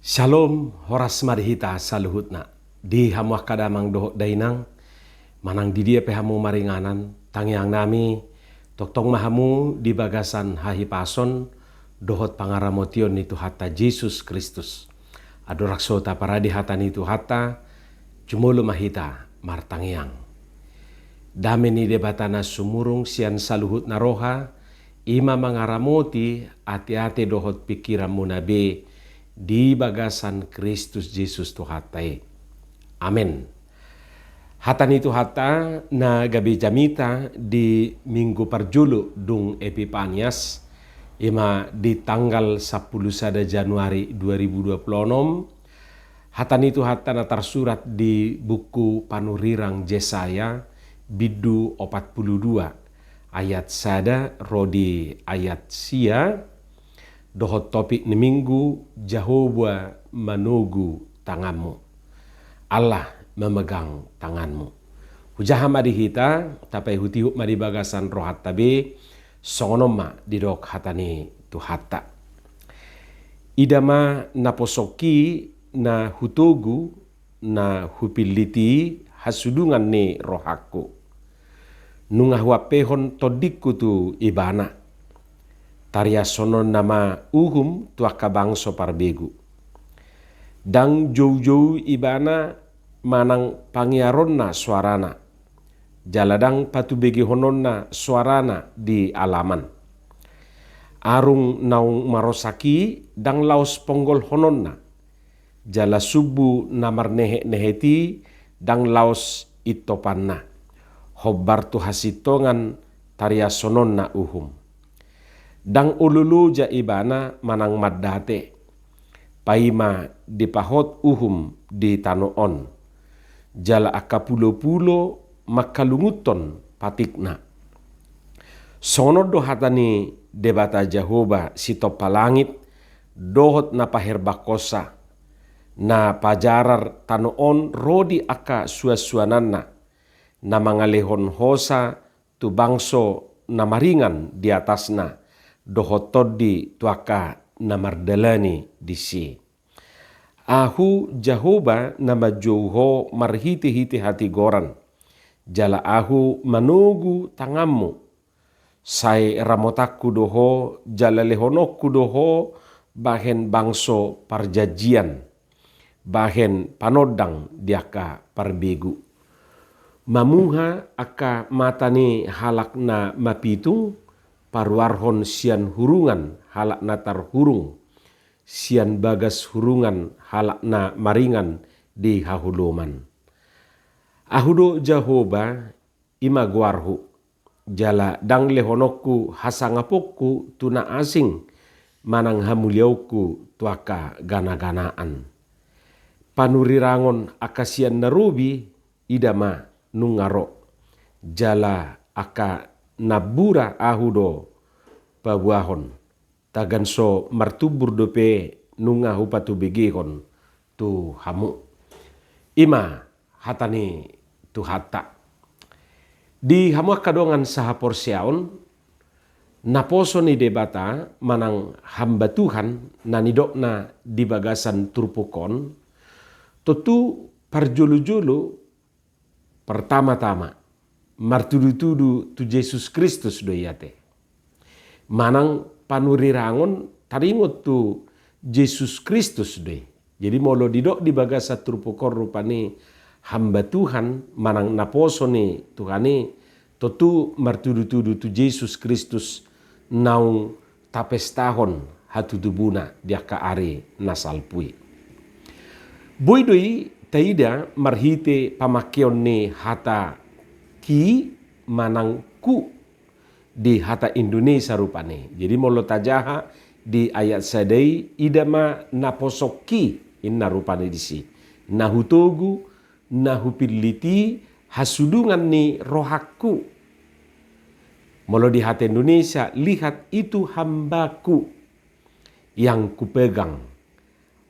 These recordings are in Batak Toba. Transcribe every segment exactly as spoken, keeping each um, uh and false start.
Syalom, horas ma di hita saluhutna. Di hamu angka damang dohot dainang, manang di dia pe hamu maringanan, tangiang nami, tongtong ma hamu di bagasan hahipason dohot pangaramotion ni Tuhanta Jesus Kristus. Andorang so taparade hata ni Tuhanta, jumolo ma hita martangiang. Dame ni Debata na sumurung sian saluhutna roha, i ma mangaramoti ateate dohot pingkiranmuna be di bagasan Kristus Jesus Tuhanta i. Amen. Hata ni Tuhanta na gabe jamita di minggu parjolo dung Epipanias, i ma di tanggal sampulu sada Januari dua ribu dua puluh onom, hata ni Tuhanta na tarsurat di buku panurirang Jesaya, bindu opat pulu dua, ayat sada ro di ayat sia, dohot topik ni minggu, Jahowa manogu tanganmu. Allah memegang tanganmu. Hujaha ma di hita, tapaihutihut ma di bagasan rohanta be, songon on ma didok hata ni Tuhanta. Ida ma naposongki na hutogu, na hupilliti hasudungan ni rohangku. Nunga huampehon tondingku tu ibana. Tariashononna ma uhum tu angka bangso parbegu. Ndang joujou ibana manang pangiaronna soarana. Jala ndang patubegehononna soarana di alaman. Arung naung marosak i ndang laos ponggolhononna. Jala sumbu na marnehetnehet i ndang laos intopanna. Hombar tu hasintongan tariashononna uhum. Ndang olo loja ibana manang mandate. Paima dipahot uhum di tano on. Jala angka pulopulo mangkalungunhon patikna. Songon on do hata ni Debata Jahowa sitompa langit, dohot na paherbangkonsa, na pajarar tano on ro di angka suansuananna, na mangalehon hosa tu bangso na maringan di atasna, dohot tondi tu angka na mardalani disi. Ahu Jahowa na manjou ho marhitehite hatigoran, jala ahu manogu tanganmu, sai ramotanku do ho, jala lehononku do ho bahen bangso parjanjian, bahen panondang di angka parbegu. Mamuha angka mata ni halak na mapitung, paruarhon sian hurungan halak na tarhurung, sian bagas hurungan halak na maringan di haholoman. Ahu do Jahowa, i ma goarhu, jala ndang lehononku hasangaponku tu na asing, manang hamuliaonku tu angka ganaganaan. Panurirangon angka sian na robi, ida ma nunga ro, jala angka nambura ahu do paboahon. Tagan so martumbur dope nunga hupatubegehon tu hamu. I ma hata ni Tuhanta. Di hamu angka dongan sahaporseaon, naposo ni Debata manang hamba Tuhan na nidokna di bagasan turpuk on, tontu parjolojolo, pertama-tama, martudutudu tu Jesus Kristus do i ate. Manang panurirangon taringot tu Jesus Kristus do i. Jadi molo didok di bagasan turpuk on rupani hamba Tuhan, manang naposo ni Tuhan i, tontu martudutudu tu Jesus Kristus naung tapestahon hatutubuna di angka ari na salpu i. Boi do i taida marhite pamangkeon ni hata ki manang ku di hata Indonesia rupani. Jadi molo tajaha di ayat sada i, ida ma naposongki, inna rupani disi. Na hutogu, na hupilliti hasudungan ni rohangku. Molo di hata Indonesia, lihat itu hambaku yang kupegang,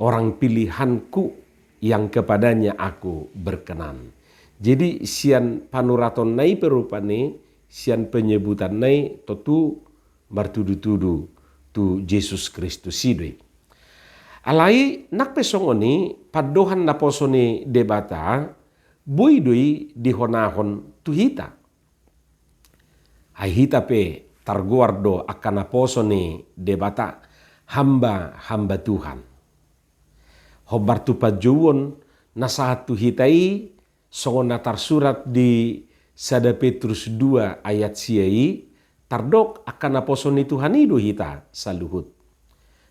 orang pilihanku yang kepadanya aku berkenan. Jadi sian panuratonna i pe rupani, sian penyebutanna i tontu martudutudu tu Jesus Kristus i do i. Alai nang pe songon i, pandohan naposo ni Debata boi do i dihonahon tu hita. Ai hita pe targoar do angka naposo ni Debata, hamba-hamba Tuhan. Hombar tu panjouon na sahat tu hita i, songon na tarsurat di sada Petrus dua ayat sia i, tardok angka naposo ni Tuhan i do hita saluhut.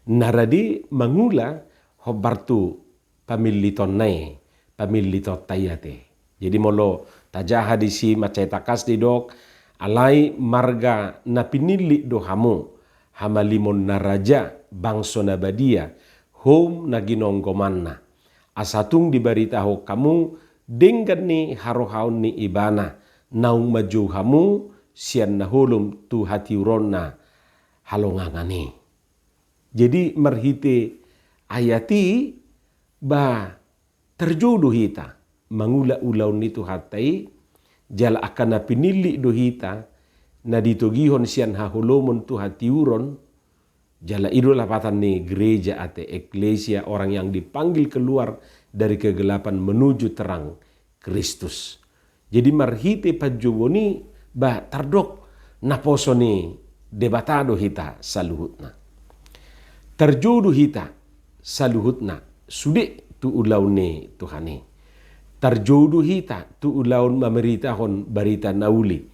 Na rade mangula hombar tu pamillitonna i, pamillitonta i ate. Jadi molo tajaha disi mansai tangkas didok, alai marga na pinillit do hamu, hamalimon na raja, bangso na badia, houm na ginonggomanna. Asa tung dibaritahon hamu denggan ni harohaon ni Ibana, naung manjou hamu sian na holom tu hatiuronna halongangan i. Jadi marhite ayat i, ba tarjou do hita mangula ulaon ni Tuhanta i, jala angka na pinillit do hita, na ditogihon sian haholomon tu hatiuron, jala i do lapatan ni gereja ate, eklesia, orang yang dipanggil keluar dari kegelapan menuju terang Kristus. Jadi marhite panjouon i, ba tardok naposo ni Debata do hita saluhutna. Tarjou do hita saluhutna sude tu ulaon ni Tuhan i. Tarjou do hita tu ulaon mamaritahon barita na uli.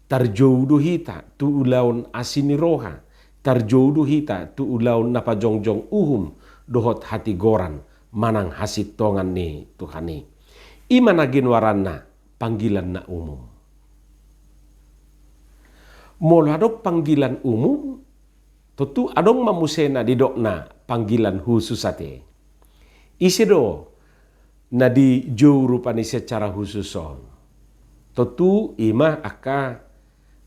Tarjou do hita tu ulaon asi ni roha. Tarjou do hita tu ulaon na pajongjong uhum dohot hatigoran manang hasintongan ni Tuhan i. I ma na ginoaranna panggilan na umum. Molo adong panggilan umum, tontu adong ma muse na didokna panggilan khusus ate. Ise do na dijou rupani secara khusus on? Tontu i ma angka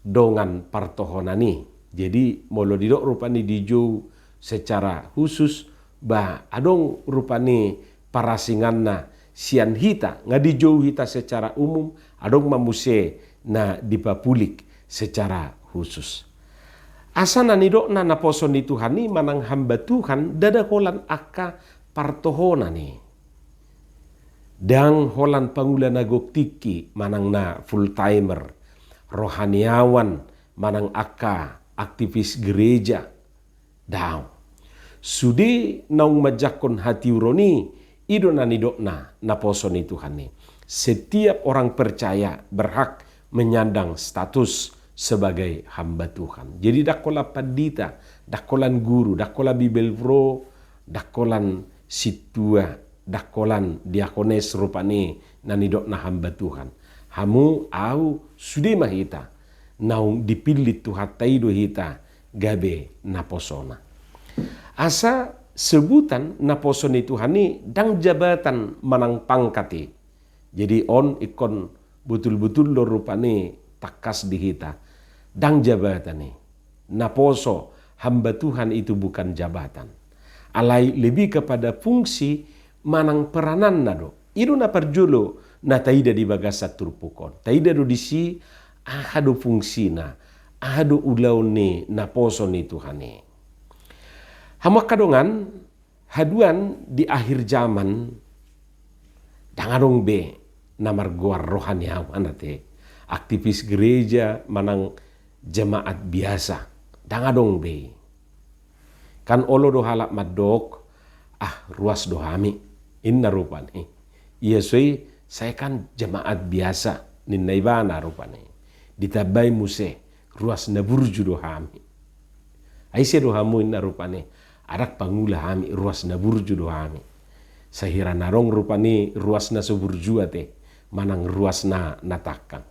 dongan partohonan i. Jadi molo didok rupani dijou secara khusus, ba adong rupani parasinganna sian hita, nga dijou hita secara umum, adong ma muse na dipapulik secara khusus. Asa na nidokna naposo ni Tuhan i manang hamba Tuhan, ndada holan angka partohonan i. Ndang holan pangula na gok tingki manang na full timer, rohaniawan manang angka aktivis gereja. Daong. Sude naung manjangkon hatiuron i, i do na nidokna naposo ni Tuhan i. Setiap orang percaya berhak menyandang status sebagai hamba Tuhan. Jadi ndang holan pandita, ndang holan guru, ndang holan Bible Pro, ndang holan sintua, ndang holan diakones rupani na nidokna hamba Tuhan. Hamu, au, sude ma hita naung dipillit Tuhanta i do hita gabe naposona. Asa sebutan naposo ni Tuhan i ndang jabatan manang pangkat i. Jadi on ingkon botul-botul do rupani tangkas di hita. Ndang jabatan i. Naposo, hamba Tuhan itu bukan jabatan. Alai lebih kepada fungsi manang perananna do. I do na parjolo na taida di bagasan turpuk on. Taida do disi aha do fungsina, aha do ulaon ni naposo ni Tuhan i. Hamu angka dongan, haduan di akhir zaman, ndang adong be na margoar rohaniawan ate, aktivis gereja manang jemaat biasa, ndang adong be. Kan olo do halak mandok, ah, ruas do hami, inna rupani. Ia so i, saya kan jemaat biasa, ninna ibana rupani. Ditambai muse, ruas na burju do hami. Ai ise do hamu, inna rupani. Ndang pangula hami, ruas na burju do hami. Sahira na adong rupani ruas na so burju ate, manang ruas na, na tangkang.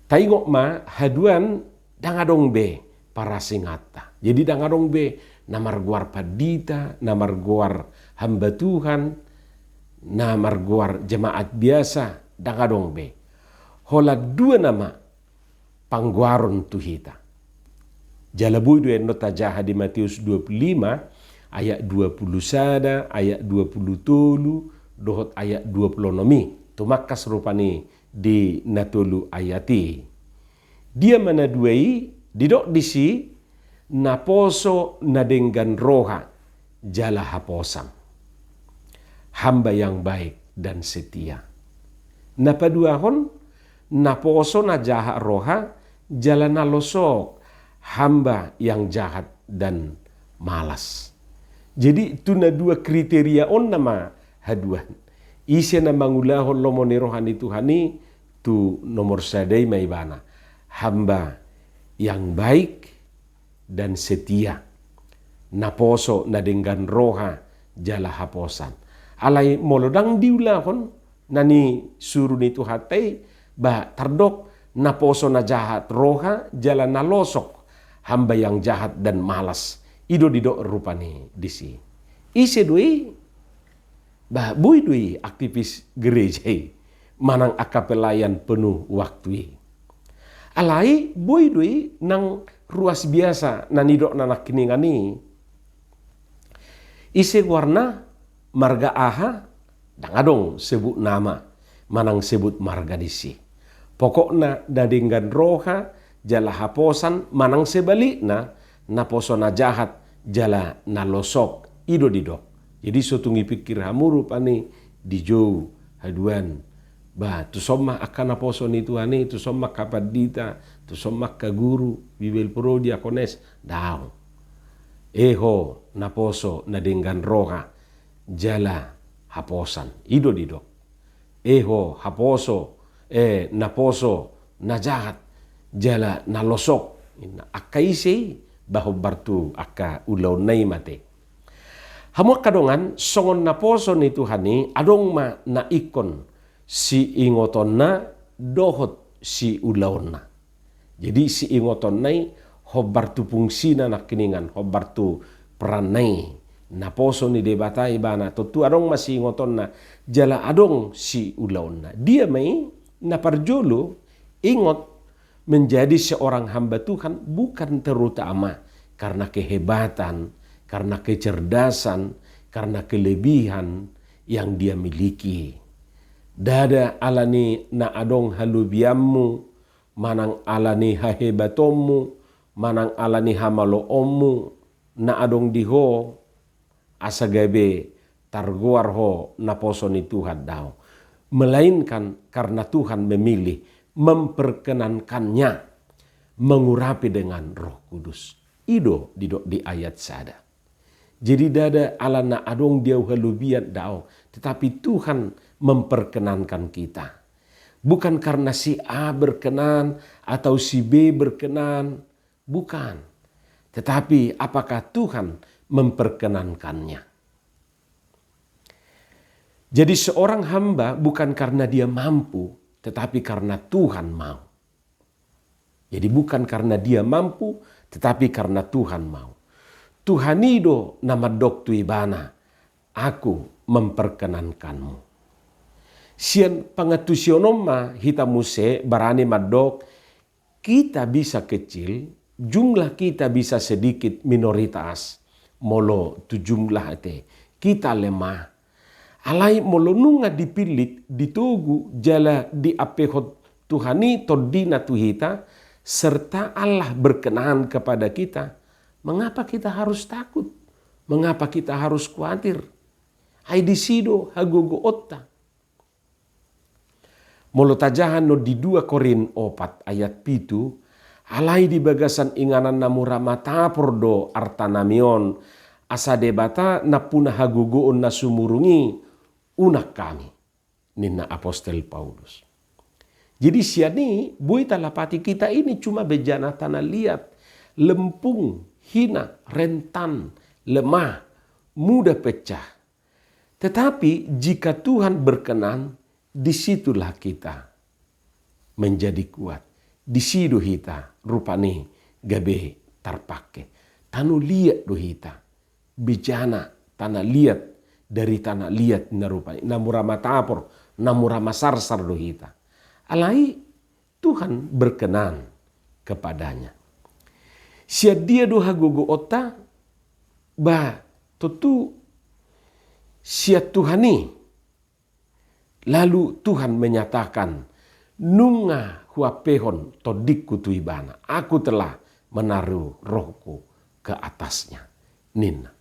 Taingot ma, haduan ndang adong be parasinganta. Jadi ndang adong be na margoar pandita, na margoar hamba Tuhan, na margoar jemaat biasa, ndang adong be. Holan dua nama panggoaron tu hita. Jala boi do i annon tajaha di Matius dua puluh lima ayat dua puluh sada, ayat dua puluh tolu, dohot ayat dua puluh onom i. Tumangkas rupani di na tolu ayat i. Dia ma na dua i? Didok disi, naposo na denggan roha, jala haposan. Hamba yang baik dan setia. Na paduahon, naposo na jahat roha jala na losok, hamba yang jahat dan malas. Jadi tu na dua kriteria on nama haduan. Ise na mangulahon lomo ni roha ni Tuhan i, tu nomor sada i ma ibana. Hamba yang baik dan setia. Naposo na denggan roha jala haposan. Alai molo ndang diulahon na ni suru ni Tuhanta i, ba tardok naposo na jahat roha jala na losok, hamba yang jahat dan malas. I do didok rupani disi. Ise do i? Ba boi do i aktivis gereja i manang angka pelayan penuh waktu i. Alai boi do i nang ruas biasa na nidok na nangkiningan i. Ise goarna, marga aha? Ndang adong sebut nama manang sebut marga disi. Pokokna na denggan roha jala haposan manang sebalikna, naposo na jahat jala na losok, i do didok. Jadi so tung dipikir hamu rupani dijou haduan. Ba tuson ma angka naposo ni Tuhan i, tuson ma angka pandita, tuson ma angka guru, Bibelprodi, diakones, daong. Eho naposo na denggan roha jala haposan, i do didok. Eho haposo, eh, naposo na jahat jala na losok. Inna, angka ise i? Ba hombar tu angka ulaonna i ma te. Hamu angka dongan, songon naposo ni Tuhan i, adong ma na ingkon siingotonna dohot siulaonna. Jadi siingotonna i hombar tu fungsina nangkiningan, hombar tu peranna i. Naposo ni Debata ibana, tontu adong ma siingotonna jala adong siulaonna. Dia ma i? Na parjolo, ingot, menjadi seorang hamba Tuhan bukan terutama karena kehebatan, karena kecerdasan, karena kelebihan yang dia miliki. Ndada ala ni na adong halobianmu, manang ala ni hahebatonmu, manang ala ni hamaloonmu na adong di ho, asa gabe targoar ho naposo ni Tuhan, daong. Melainkan karena Tuhan memilih, memperkenankan-Nya, mengurapi dengan Roh Kudus. I do didok di ayat sada. Jadi ndada ala na adong di au halobian, daong, tetapi Tuhan memperkenankan kita. Bukan karena si A berkenan atau si B berkenan, bukan. Tetapi apakah Tuhan memperkenankannya? Jadi seorang hamba bukan karena dia mampu, tetapi karena Tuhan mau. Jadi bukan karena dia mampu, tetapi karena Tuhan mau. Tuhan i do na mandok tu ibana, "Aku memperkenankanmu." Sian pangantusion on ma hita muse barani mandok, kita bisa kecil, jumlah kita bisa sedikit, minoritas, molo tu jumlah ate, kita lemah. Alai molo nunga dipillit, ditogu, jala diampehon Tuhan i tondina tu hita, serta Allah berkenan kepada kita, mengapa kita harus takut? Mengapa kita harus khawatir? Ai disi do hagogoonta. Molo tajaha annon di dua Korin opat ayat pitu, "Alai di bagasan inganan na mura matapor do artanami on, asa Debata nampuna hagogoon na sumurung i unang hami," ninna apostel Paulus. Jadi sian i boi talapati, kita ini cuma bejana tanah liat, lempung, hina, rentan, lemah, mudah pecah. Tetapi jika Tuhan berkenan, di situlah kita menjadi kuat. Disi do hita rupani gabe tarpake. Tano liat do hita. Bejana tanah liat dari tanah liat na rupani, na mura matapor, na mura masarsar do hita. Alai Tuhan berkenan kepadanya. Sian dia do hagogoonta? Ba tontu sian Tuhan i. Lalu Tuhan menyatakan, "Nunga huampehon tondingku tu ibana, Aku telah menaruh Rohku ke atasnya," ninna.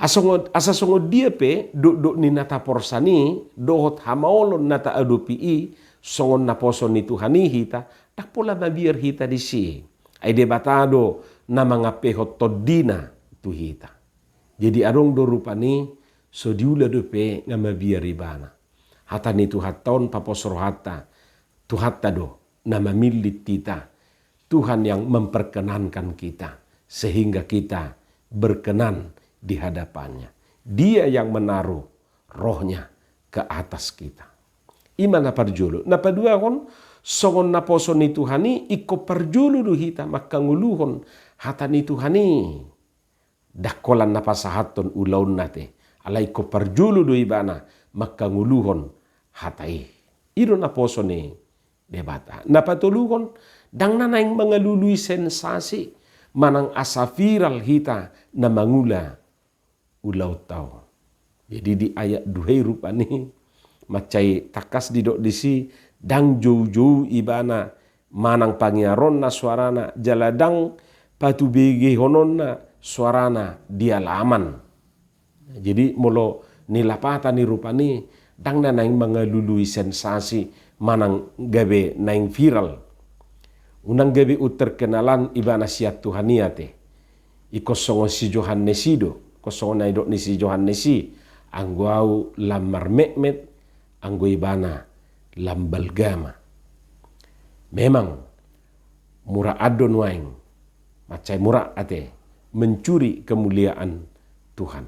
Asa songon, asa songon dia pe dokdok ni na taporsan i dohot hamaolon na taadopi i, songon naposo ni Tuhan i hita, ndang pola mabiar hita disi. Ai Debata do na mangampehon tondina tu hita. Jadi adong do rupani so diula dope nga mabiar ibana. Hata ni Tuhanta on papos rohanta, Tuhanta do na mamillit hita, Tuhan yang memperkenankan kita, sehingga kita berkenan di hadapan-Nya. Dia yang menaruh Roh-Nya ke atas kita. I ma na parjolo. Na paduahon, songon naposo ni Tuhan i, ingkon parjolo do hita mangkangoluhon hata ni Tuhan i. Ndang holan na pasahathon ulaonna te, alai ingkon parjolo do ibana mangkangoluhon hata i. I do naposo ni Debata. Na patoluhon, ndang na naeng mangalului sensasi manang asa viral hita na mangula ulaonta on. Jadi di ayat dua i rupani mansai tangkas didok disi, ndang joujou ibana manang pangiaronna suarana, jala ndang patubegehononna suarana di alaman. Jadi molo nilapatan i rupani, ndang na naeng mangalului sensasi manang gabe naeng viral. Unang gabe umterkenalan ibana sian Tuhan i ate. Ingkon songon si Johannes i do, ingkon songon na nidok ni si Johannes i, anggo ahu lam marmetmet, anggo ibana lam balga ma. Memang muraan do nuaeng, mansai mura ate, mencuri kemuliaan Tuhan.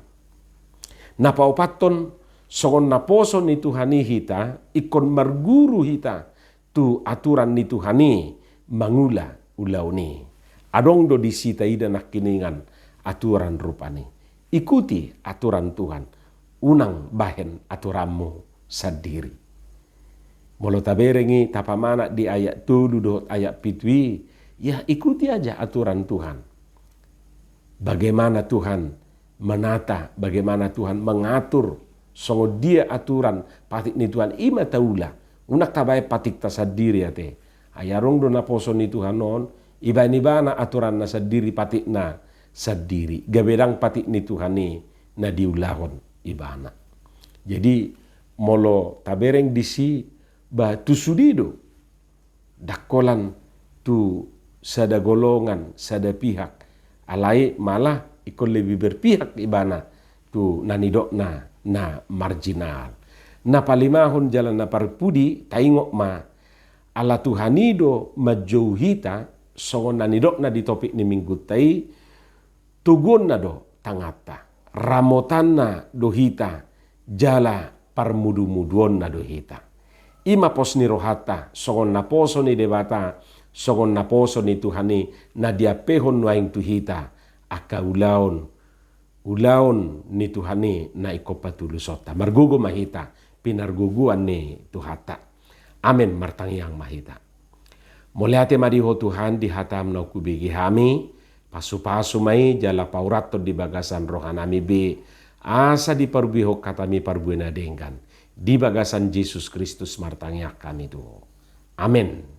Na paopathon, songon naposo ni Tuhan i hita, ingkon marguru hita tu aturan ni Tuhan i mangula ulaon i. Adong do disi taida nangkiningan aturan rupani. Ikuti aturan Tuhan, unang bahen aturanmu sandiri. Molo tabereng i, tapamanat di ayat tolu dohot ayat pitu i, ya ikuti aja aturan Tuhan. Bagaimana Tuhan menata, bagaimana Tuhan mengatur, songon dia aturan patik ni Tuhan i ma taula. Unang tabahen patikta sandiri ate. Ai adong do naposo ni Tuhan on, ibahen ibana aturanna sandiri, patikna sandiri. Gabe ndang patik ni Tuhan i na diulahon ibana. Jadi molo tabereng disi, ba tu sude do, ndang holan tu sada golongan, sada pihak, alai malah ingkon lebih berpihak ibana tu na nidokna na marginal. Na palimahon jala na parpudi, taingot ma, ala Tuhan i do manjou hita, songon na nidokna di topik ni minggunta i, toguonna do tanganta, ramotanna do hita, jala parmudumuduonna do hita. I ma pos ni rohanta, songon naposo ni Debata, songon naposo ni Tuhan i, na diampehon nuaeng tu hita, angka ulaon, ulaon ni Tuhan i na ingkon patulusonta. Margogo ma hita pinargogoan ni Tuhanta. Amen, martangiang ma hita. Mauliate ma di Ho Tuhan di hataM naung hubege hami, pasupasu ma i jala paurathon di bagasan rohanami be, asa diparbuehon hataMi parbue na denggan. Di bagasan Jesus Kristus martangiang hami tu Ho. Amen.